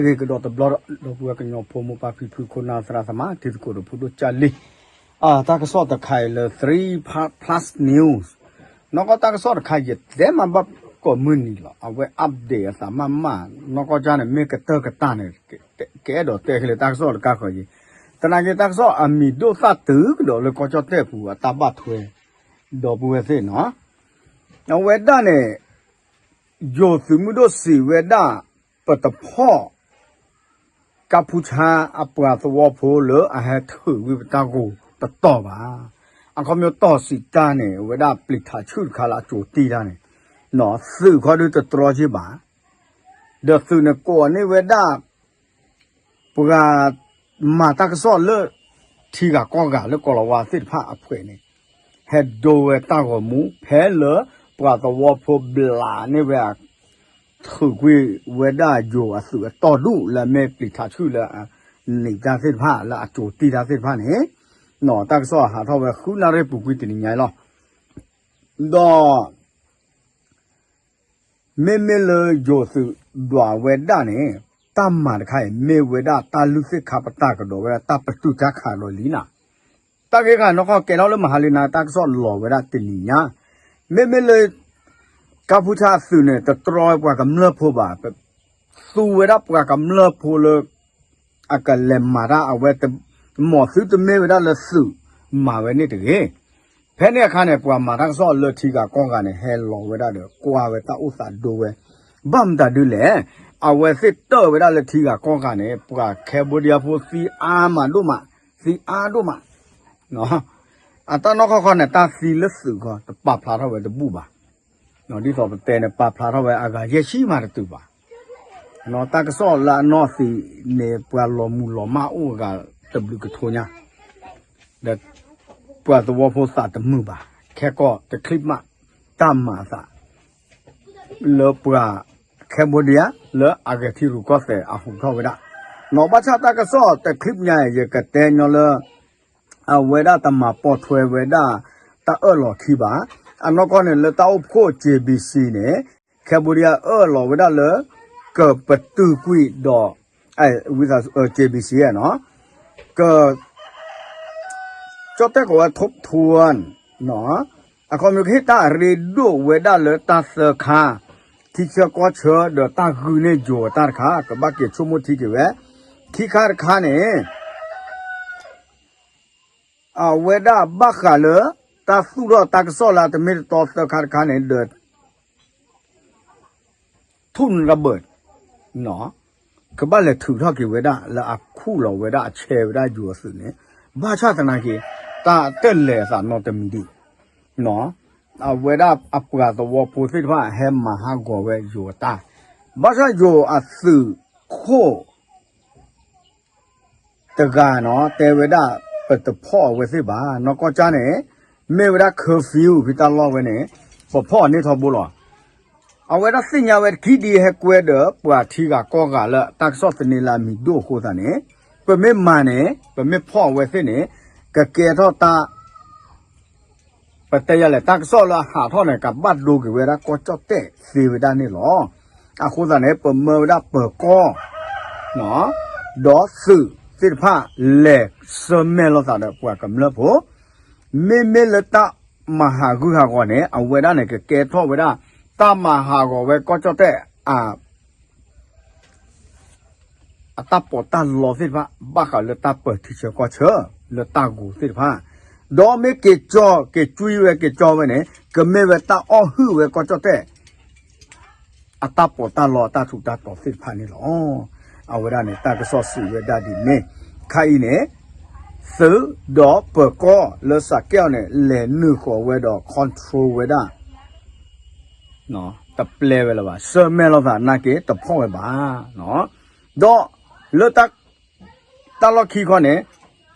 ဂ့ၤကဒီးတဘျီ ဒီပုၢ်ဝဲၢ်ကညီဖိ မိၢ်ပၢ်ဖံဖု ခိၣ်နၢ်သရၣ်သမါ တံၤသကိးဒီးဖိဒိၣ်ကၢ်လံ, တၢ်ကစီၣ်တခါအံၤလၢ three plus news, နီၢ်ကီၢ်တၢ်ကစီၣ်တခါ ယတဲမၤဘၣ်ကိးမုၢ်နံၤလီၤ. အဝဲ update အသးမးမး, နီၢ်ကီၢ်ကၢ်န့ၣ် မ့ၢ်ကတၢၢ်ကတၢၢ်န့ၣ် ကအဲၣ်ဒိးတဲဃဲလၢတၢ်ကစီၣ်တခါဃီယံၤ, သနာ်က့တၢ်ကစီၣ်အမံၤဒိၣ်သၣ်တုၤကဒီးလၢကီၢ်ကၠီၣ်တဲၣ်ပူၤအတၢ်ဘၣ်ထွဲ, ဒီပုၢ်ဝဲၢ်သ့ၣ်နီၤ, အဝဲဒၣ်န့ၣ် ယိၤသုးမုၢ်ဒိၣ်စံးဝဲဒၣ် ပတဖီၣ် ကၢ်ဖူဆါအပှၤသဝီဖိလၢအဟဲထုးကွံာ်ပတၢ်ဂိၢ်တတီၢ်ဘၣ်. အခီပညီတီၢ်စံးတၢ်န့ၣ် အဝဲဒၣ်ပျံၤထးဆူၣ်တခါလၢအကၠိၤတံၢ်တၢ်န့ၣ်, သုးခီဒုတတြီက့ဘၣ်, ဒီးသုးန့ၣ်ကိးန့ၢ်ဝဲဒၣ် ပှၤမၤတၢ်ကစီၣ်လၢ ထံဂၤကီၢ်ဂၤလၢကီၢ်လီၤဝါသ့ၣ်တဖၣ်အဖှဲးန့ၣ်, ဟဲဒိဝဲတၢ်ဂီၤမူ ဖဲလၢပှၤသဝီဖိဘျးန့ၢ်ဝဲ ထုးကွံာ်ဝဲဒၣ်ယိၤအသုးအတီၢ်ဒူၣ်လၢအမ့ၢ်ပျံၤထးဆူၣ်လၢအန့ၢ်တၢ်သ့ၣ်တဖၣ် လၢအကၠိၤတံၢ်တၢ်သ့ၣ်တဖၣ်န့ၣ်, တၢ်ကစီၣ်ဟးထီၣ်ဝဲဃုနၣ်ရံၣ်ပူၤကွံာ်တနံၤညါအံၤလီၤ. ဒီး မ့မ့ၢ်လၢယိၤသုးဒွးဝဲဒၣ်န့ၣ်, တၢ်မၤတခါအံၤ မ့ၢ်ဝဲဒၣ်တၢ်လုၢ်သ့ၣ်ခါပတာ်ကဒီးဝဲဒၣ်တၢ်ပတုာ်တၢ်ခးဒီးလံနီၤ. တၢ်ဂ့ၢ်ခါနီၢ်ကီၢ်ကဲထီၣ်လၢမဟါလံနၤ တၢ်ကစီၣ်လီၤဝဲဒၣ်တနံၤညါ, မ့မ့ၢ်လၢ ကၢ်ဖူဆါအသုးန့ၣ် တတြီပှၤကမျၢၢ်ဖိဘၣ်, သူဝဲဒၣ်ပှၤကမျၢၢ်ဖိလၢ အကလဲၤမၤတၢ်အဝဲ မ့ၢ်သုတမ့ၢ်ဝဲဒၣ်လၢသုးမၤဝဲန့ၣ်တဂ့ၤ. ဖဲန့ၣ်အခါန့ၣ် ပှၤမၤတၢ်ကစီၣ်လၢထံဂၤကီၢ်ဂၤန့ၣ် ဟဲလီၤဝဲဒၣ်ဒီးကွၢ်ဝဲတၢ်အိၣ်သးဒိဝဲ, ဘၣ်မတၤဒုလဲၣ်, အဝဲသ့ၣ်တၢၢ်ဝဲဒၣ်လၢထံဂၤကီၢ်ဂၤန့ၣ် ပှၤ Cambodia ဖိသံအါမးဒိၣ်မး, သံအါဒိၣ်မး, အတၢ်နီၢ်ခီခီန့ၣ် တၢ်သံလၢသုးခီ တပာ်ဖျါထီၣ်ဝဲတဘူၣ်ဘၣ်. ဒ်သိးပတဲန့ၣ် ပာ်ဖျါထီၣ်ဝဲအဂၤယဲၢ်ဆံမးတတုၤဘၣ်. တၢ်ကစီၣ်လၢအနီၢ်သံးန့ၣ် ပှၤလီၤမုၢ်လီၤမၢ်အိၣ်အဂၤတဘျုးကထိညါ, ဒီးပှၤသဝီဖိသးတမုာ်ဘၣ်, ခဲကီၢ်တချံးမး တၢ်မၤအသး လၢပှၤ Cambodia လၢအဂဲၤထံရူၢ်ကီၢ်သဲးအဟူးထီၣ်ဝဲဒၣ်, နီၢ်ဘၣ်ဆၣ်တၢ်ကစီၣ်တချံးညါ ယကတဲညီလၢ အဝဲဒၣ်တမၤပိာ်ထွဲဝဲဒၣ် တၢ်အၢၣ်လီၤခံဘၣ်. အနီၢ်ကီၢ်န့ၣ် လၢတၢ်အိၣ်ဖှိၣ် J B C န့ၣ် Cambodia အၢၣ်လီၤဝဲဒၣ်လၢ ကပတုာ်ကွံာ်ဒီး ဝံသး J B C နီၤ, က ကၠီၣ်တဲၣ်ကိးဝဲ ထိးထူၣ် အခီပညီ ကဟ့ၣ်တၢ်အရ့ဒိၣ်ဝဲဒၣ်လၢတၢ်သၢခါ, ထံဆၢကီၢ်ဆၢ ဒီးတၢ်ဂုာ်န့ၢ်ယိၤအတၢ်တခါ ကဘၣ်က့ၤဆိကမိၣ်ထံက့ၤဝဲ, ခံခါတခါန့ၣ် အဝဲဒၣ်ဘၣ်ဃးလၢ တၢ်သူၣ်ထီၣ်တၢ်ကစီၣ်လၢအတမ့ၢ်တတီသၢခါတခါန့ၣ်ဒီး ထူၣ်နရဘၢၣ် ကဘၣ်လဲၤထုးထီၣ်က့ၤဝဲဒၣ်လၢအခူၣ်လီၤဝဲဒၣ်အဆဲးဝဲဒၣ်ယိၤအသုးန့ၣ်, ဘၣ်ဆၣ်သနာ်က့ တၢ်တလဲၤအသးနီတမံၤဒံး, အဝဲဒၣ်အပှၤသဝီဖိသ့ၣ်တဖၣ်ဟဲမၤဟးဂီၤဝဲယိၤအတၢ်, ဘၣ်ဆၣ်ယိၤအသုးခိၣ် တဂၤနီၤ တဲဝဲဒၣ် ပတဖီၣ်အဝဲသ့ၣ်ဘၣ်, နီၢ်ကီၢ်ကၢ်န့ၣ် မ့ၢ်ဝဲဒၣ် curfew ဖဲတၢ်လီၢ်ဝဲန့ၣ် ပဖီၣ်အီၤန့ၢ်ထီဘိလီၤ. အဝဲဒၣ်သ့ၣ်ညါဝဲတခံဒံးဟဲကွဲဒီး ပှၤထံဂၤကီၢ်ဂၤလၢတၢ်ကစီၣ်သန့လၢအမံၤဒိၣ်အဃိသတးန့ၣ်, ပမ့ၢ်မၤန့ၣ် ပမ့ၢ်ဖီၣ်အဝဲသ့ၣ်န့ၣ် ကကဲထီၣ်တၢ် ပတဲယၤလဲၣ် တၢ်ကစီၣ်လၢအဟးထီၣ်န့ၣ် ကဘၣ်ဒိက့ၤဝဲဒၣ်ကီၢ်ကၠီၣ်တဲၣ်သ့ဝဲဒၣ်န့ၣ်လီၤ. အဃိသတးန့ၣ် ပမၢဝဲဒၣ်ပၢၤကီၢ် ဒီးသုးသ့ၣ်တဖၣ်လဲၤဆၢၣ်မဲာ်လိာ်သးဒီးပှၤကမျၢၢ်ဖိ, မ့မ့ၢ်လၢတၢ်မၤဟးဂူာ်ဟးဂီၤန့ၣ် အဝဲဒၣ်န့ၣ် ကကဲထီၣ်ဝဲဒၣ် တၢ်မၤဟးဂီၤဝဲကီၢ်ကၠီၣ်တဲၣ်အ အတၢ်ပီးတၢ်လီသ့ၣ်တဖၣ် ဘၣ်ဃးလၢတၢ်ပၢၤထံဆၢကီၢ်ဆၢ လၢတၢ်ဂိၤသ့ၣ်တဖၣ်, ဒီးမ့ၢ်က့ၤကၠီ က့ၤကွံဝဲက့ၤကၠီဝဲန့ၣ် ကမ့ၢ်ဝဲတၢ်အီၣ်ဟုၣ်ဝဲကီၢ်ကၠီၣ်တဲၣ် အတၢ်ပီးတၢ်လီအတၢ်ထူးတၢ်တီၤသ့ၣ်တဖၣ်န့ၣ်လီၤ. အဝဲဒၣ်န့ၣ် တၢ်ကစီၣ်စံးဝဲဒၣ်ဒ်န့ၣ်, ခါအံၤန့ၣ် သုးဒီးပၢၤကီၢ်လၢစးကဲအီၤန့ၣ် လဲၤနုာ်ဃီၤဝဲဒီး control ဝဲဒၣ် တပျဲဝဲလၢၤဘၣ်, ဆၢၣ်မဲာ်လိာ်သးနာ်က့ တဖီၣ်ဝဲဘၣ်. ဒီးလၢ တၢ်လီၢ်ခံခီန့ၣ်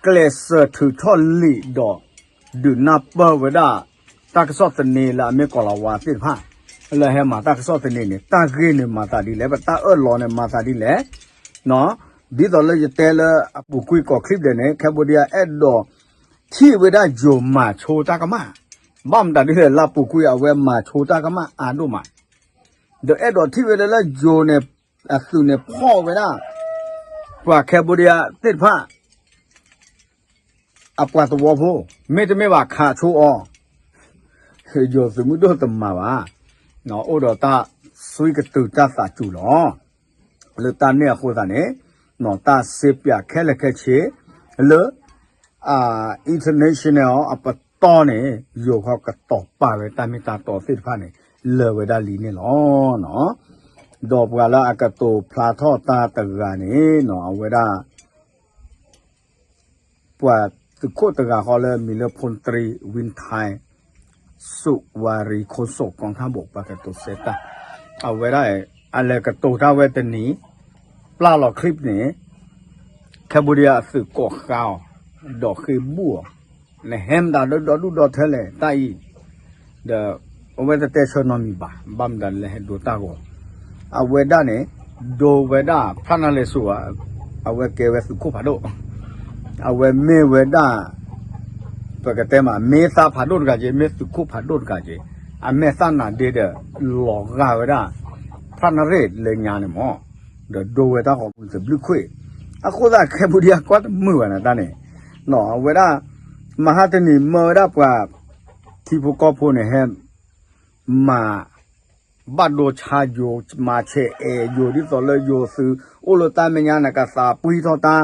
ကျဲးစၢးထုးထီၣ်လံာ်ဒီး ဒုးနၢ်ပၢၢ်ဝဲဒၣ် တၢ်ကစီၣ်သန့လၢအမ့ၢ်ကီၢ်လၤဝါသ့ၣ်တဖၣ် လၢဟဲမၤတၢ်ကစီၣ်သန့န့ၣ် တၢ်ဂ့ၢ်န့ၣ်မၤသးဒ်လဲၣ်, ပတၢ်အၢၣ်လီၤန့ၣ်မၤသးဒ်လဲၣ်. ဒ်သိးလၢယတဲလၢအပူၤကွံာ်ကီၢ်ချံၣ်ဒဲးန့ၣ် Cambodia အဲၣ်ဒိးထံၣ်ဝဲဒၣ်ယိၤမၤဆိတၢ်ကမၣ်, ဘၣ်မတၤဒ်လဲၣ် လၢအပူၤကွံာ်အဝဲမၤဆိတၢ်ကမၣ်အါဒိၣ်မး, ဒီးအဲၣ်ဒိးထံၣ်ဝဲဒၣ်လၢယိၤန့ၣ် အသုးန့ၣ်ဖီၣ်ဝဲဒၣ် ပှၤ Cambodia သ့ၣ်တဖၣ် အပှၤသဝီဖိ မ့တမ့ၢ်ဘၣ်ခးဆိအီၤ ယိၤသုးမုၢ်ဒိၣ်တမၤဘၣ်. အိၣ်ဒီးတၢ်သွံကတုၤတၢ်သးစူၤလီၤ. လၢတၢ်န့ၣ်အဃိသတးန့ၣ် တၢ်စ့ပၠးခဲလၢာ်ခဲဆ့ လၢ international အပတီၢ်န့ၣ် ယိၤခီကတီၤပာ်ဝဲတၢ်မ့ၢ်တၢ်တီသ့ၣ်တဖၣ်န့ၣ် လၢာ်ဝဲဒၣ်လံန့ၣ်လီၤ. ဒီးပှၤလၢအကတိၤဖျါထီၣ်တၢ်တဂၤန့ၣ် အဝဲဒၣ် ပှၤသုးခိၣ်တဂၤဃီလၢအမံၤလၢ พลตรี วินไทย สุวารี โฆษกกองทัพบก ပှၤကတိၤဆၢတၢ် အဝဲဒၣ် အလဲၤကတိၤတၢ်ဝဲတနံၤ ပျၢ်လီၤ clip န့ၣ် Cambodia အသုးကိးဃါအီၤ ဒီးဃ့ဘူၣ်အီၤ နဟဲမတၤဒီဒူၣ်ဒီထၢလဲၣ်တၢ်အံၤ ဒီး အဝဲတတဲဆၢနီတမံၤဘၣ် ဘၣ်မတၤလဲၤဟဲဒိတၢ်ဂီၤ အဝဲဒၣ်န့ၣ် ဒိဝဲဒၣ် ဖျါနၢ်လဲၤစိၤ အဝဲကဲဝဲသုးခိၣ်ဖးဒိၣ် အဝဲမ့ၢ်ဝဲဒၣ် ပကတဲမး မ့ၢ်သးဖးဒိၣ်တဂၤက့ၤ မ့ၢ်သုးခိၣ်ဖးဒိၣ်တဂၤက့ၤ အမဲာ်သၣ်နါဒ့ဒီး လီၤဂာ်ဝဲဒၣ် ဖျါနၢ်ရ့ၣ်လၢညါန့ၣ်မး ဒီးဒိဝဲတၢ်ဂီၤမူတဘျုးခွံၣ် အဃိသတး Cambodia ကွၢ်တမုာ်ဘၣ်န့ၣ်တၢ်န့ၣ် အဝဲဒၣ် မဟါတနံၤမၢဝဲဒၣ်ပှၤ ထံဖိကီၢ်ဖိန့ၣ် ဟဲ မၤ ဘၣ်ဒိဆါယိၤ မၤဆဲးအဲၣ်ယိၤ ဒ်သိးလၢယိၤသုး အိၣ်လၢတၢ်မဲာ်ညါန့ၣ် ကသးပှံၢ်ထီၣ်တၢ်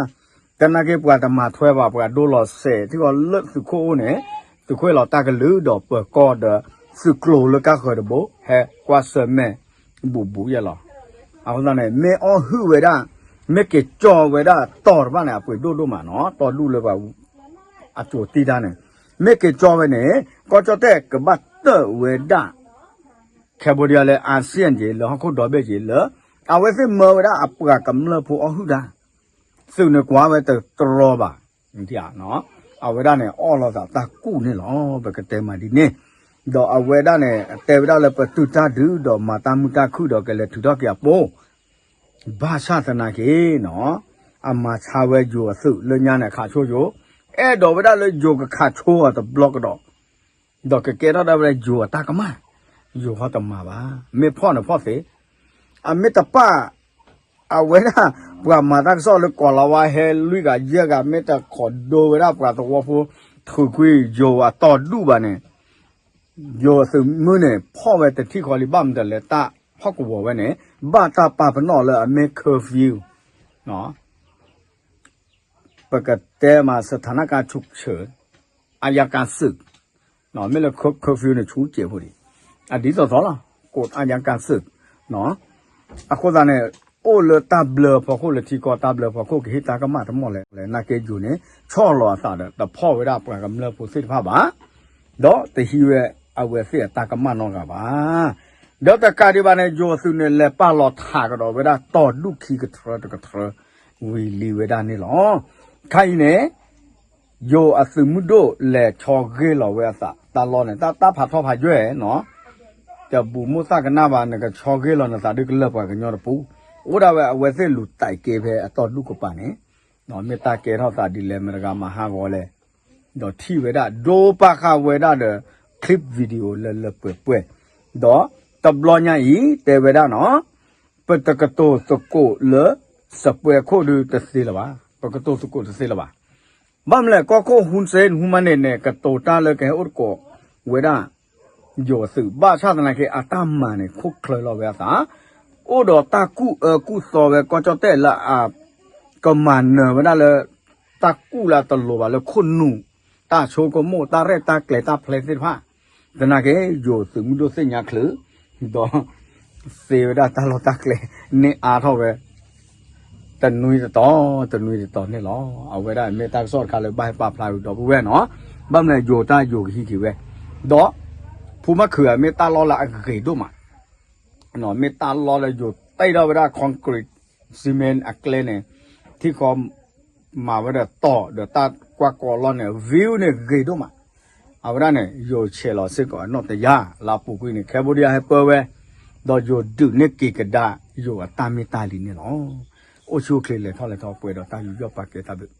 သနာ်က့ပှၤတမၤထွဲဘၣ် ပှၤဒိလီၤစဲး ထံဂီၤလၢသုးခိၣ်အိၣ်န့ၣ် သုးခိၣ်လီၤတၢ်ကလုၢ်ဒီးပၢၤကီၢ်ဒီး သုးကျိၤလၢကါဃၢၤတဘိ ဟဲကွၢ်ဆၢၣ်မဲာ် ဘူးဘူးယဲၢ်လီၤ. အဃိသတးန့ၣ် မ့ၢ်အီၣ်ဟုၣ်ဝဲဒၣ် မ့ၢ်က့ၤကၠီဝဲဒၣ်တီၤတဖၣ်န့ၣ် အပှ့ၤဒိၣ်ဒိၣ်မးနီၤ တီၢ်ဒူၣ်လၢပှၤ အကၠိၤတံၢ်တၢ်န့ၣ် မ့ၢ်က့ၤကၠီဝဲန့ၣ် ကီၢ်ကၠီၣ်တဲၣ်ကဘၣ်တၢၣ်ဝဲဒၣ် Cambodia လၢ ASEAN က့ၤ လၢဟီၣ်ခိၣ်ဒီဘ့ၣ်က့ၤလၢ အဝဲသ့ၣ်မၢဝဲဒၣ်အပှၤကမျၢၢ်ဖိအီၣ်ဟုၣ်တၢ် သုးန့ၣ်ကွၢ်ဝဲတတြီဘၣ် အဝဲဒၣ်န့ၣ် အီၣ်လိာ်သးတၢ်ကူၣ်န့ၣ်လီၤ ပကတဲမးဒ်န့ၣ် ဒီးအဝဲဒၣ်န့ၣ် တဲဝဲဒၣ်လၢပတုာ်တၢ်ဒုးဒီးမၤတၢ်မုာ်တၢ်ခုၣ်ဒီးကလဲၤထုးထီၣ်က့ၤအပူၤ ဘၣ်ဆၣ်သနာ်က့နီၤ အမၤဆါဝဲယိၤအသုးလၢညါန့ၣ် ခးဆိယိၤ အဲၣ်ဒိးဝဲဒၣ်လၢယိၤကခးဆိအီၤတဘျီကဒီး ဒီးကကဲထီၣ်ဒၣ်ဝဲဒၣ်ယိၤအတၢ်ကမၣ် ယိၤဟီတမၤဘၣ် မ့ၢ်ဖီၣ်န့ၣ်ဖီၣ်သ့ အမ့ၢ်တပၣ် အဝဲဒၣ် ပှၤမၤတၢ်ကစီၣ်လၢကီၢ်လီၤဝါဟဲလွံၢ်ဂၤယဲၢ်ဂၤ မ့ၢ်တခိးဒိဝဲဒၣ်ပှၤသဝီဖိ ထုးကွံာ်ယိၤအတီၢ်ဒူၣ်ဘၣ်န့ၣ် ယိၤသုးမုၢ်န့ၣ် ဖီၣ်ဝဲတထံၣ်ဃီလံ ဘၣ်မတၤလဲၣ် တၢ်ဟီၣ်ကဝီၤဝဲန့ၣ် ဘၣ်တၢ်ပာ်ပနီၣ်လၢအမ့ၢ် curfew ပကတဲမး สถานการณ์ฉุกเฉิน อัยการศึก မ့ၢ်လၢ curfew န့ၣ် ဆူကဲးဖိဒံး အဒ်သိးသိးလီၤ กฎอัยการศึก အဃိသတးန့ၣ် အိၣ်လၢတၢ်ဘျၢဖီခိၣ်လၢထံကီၢ်တၢ်ဘျၢဖီခိၣ် ကဟ့ၣ်တၢ်ကမၣ်တမီၢ်လဲၣ်လဲၣ် သနာ်က့ယိၤန့ၣ် ဆီၣ်လီၤအသးဒီး တဖီၣ်ဝဲဒၣ်ပှၤကမျၢၢ်ဖိသ့ၣ်တဖၣ်ဘၣ် ဒီးတဟံးဝဲအဝဲသ့ၣ်အတၢ်ကမၣ်နီတဂၤဘၣ် ဒီးတကးဒံးဘၣ်န့ၣ် ယိၤအသုးန့ၣ် လဲၤပာ်လီၤထးကဒီးဝဲဒၣ်တီၢ်ဒူၣ်ခံကထြၢတကထြၢ ဝံၤလံဝဲဒၣ်န့ၣ်လီၤ. ခါအံၤန့ၣ် ယိၤအသုးမုၢ်ဒိၣ်လဲၤဆီဂ့ၢ်လီၤဝဲအသး တၢ်လီၢ်န့ၣ် တၢ်တၢ်ဖးထီဖးယွဲၢ်နီၤ တဘူးမိၣ်သၣ်ကနၣ်ဘၣ် နကဆီဂ့ၢ်လီၤနသးဒ်ကလၢပှၤကညီတပူၤ အိၣ်ဒၣ်ဝဲအဝဲသ့ၣ်လူၤတၢ်ကဲဖဲအတီၢ်ဒူၣ်ကပၤန့ၣ် မ့ၢ်တၢ်ကဲထီၣ်သးဒ်လဲၣ် မတၤဂၤမၤဟးဂီၤလဲၣ် ဒီးထံၣ်ဝဲဒၣ် ဒိပာ်ဃာ်ဝဲဒၣ်ဒီး clip video လၢလၢပှဲၤပှဲၤ ဒီးတဘျီညါအံၤ တဲဝဲဒၣ်နီၤ ပတကတိၤသကိးလၢ စပွဲခိၣ်ဒုတသ့လၢၤဘၣ် ပကတိၤသကိးတသ့လၢၤဘၣ် ဘၣ်မနုၤလဲၣ် ကီၢ်ခိၣ် Hun Sen ဟူမါန့ၣ်န့ၣ် ကတိၤတၢ်လၢကဟဲအိၣ်သကိးဝဲဒၣ် ယိၤအသုး ဘၣ်ဆၣ်သနာ်က့ အတၢ်မၤန့ၣ် ခိၣ်ချၢလီၤဝဲအသး အိၣ်ဒီးတၢ်ကူၣ်အၢကူၣ်သီဝဲ ကီၢ်ကၠီၣ်တဲၣ်လၢအ ကမၤနၢၤဝဲဒၣ်လၢ တၢ်ကူၣ်လၢအတလိၤဘၣ်လၢခိၣ်နူာ် တၢ်ဆိကမိၣ် တၢ်ရဲၣ်တၢ်ကျဲၤ တၢ်ဖျဲးသ့ၣ်တဖၣ် သနာ်က့ ယိၤသုးမုၢ်ဒိၣ်သ့ၣ်ညါချုး ဒီး သ့ဝဲဒၣ်တၢ်လီၢ်တၢ်ကျဲ န့ၢ်အါထီၣ်ဝဲ တနွံတတီၤ တနွံတတီၤန့ၣ်လီၤ. အဝဲဒၣ်မ့ၢ်တၢ်ကစီၣ်တခါလၢဘၣ်ဟဲပာ်ဖျါဝံၤဒီပုၢ်ဝဲၢ်နီၤ ဘၣ်မနုၤယိၤတၢ်ယိၤကဟံးက့ၤဝဲ ဒီး ဖူမၤခုးဧါ မ့ၢ်တၢ်လီၢ်လၢအဂ့ၤဒိၣ်မး မ့ၢ်တၢ်လီၢ်လၢယိၤတ့ထီၣ်ဝဲဒၣ် concrete cement အကျဲန့ၣ် ထံကီၢ် မၤဝဲဒီးတီၤဒီးတၢ်ကွၢ်ကီလီၢ်န့ၣ် view န့ၣ်ဂ့ၤဒိၣ်မး အဝဲဒၣ်န့ၣ် ယိၤဆဲးလီၤစ့ၢ်ကီးအနီၣ်တယၢ် လၢအပူၤကွံာ်န့ၣ် Cambodia ဟဲပၢဝဲ ဒီးယိၤဒုးန့ၢ်က့ၤကဒါ ယိၤအတၢ်မ့ၢ်တၢ်လံန့ၣ်လီၤ. အိၣ်ဆူၣ်အိၣ်ချ့လဲၤထီၣ်လဲၤထီၣ်ပှဲၤဒီးတၢ်ယူးယီၣ်ပာ်ကဲတၢ်ဘျုး